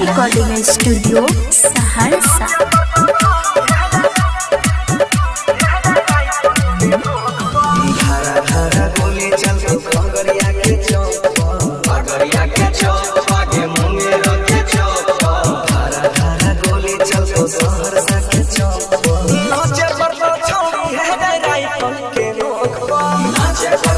Recording studio Saharsa. धारा धारा गोली चल तो खगड़िया के चौक पर, खगड़िया के चौक आगे मुंगेर के चौक पर। धारा धारा गोली चल तो सहरसा के चौक पर। नाचे पर तो छौड़ी है रे राइफल के नोक पर। नाचे पर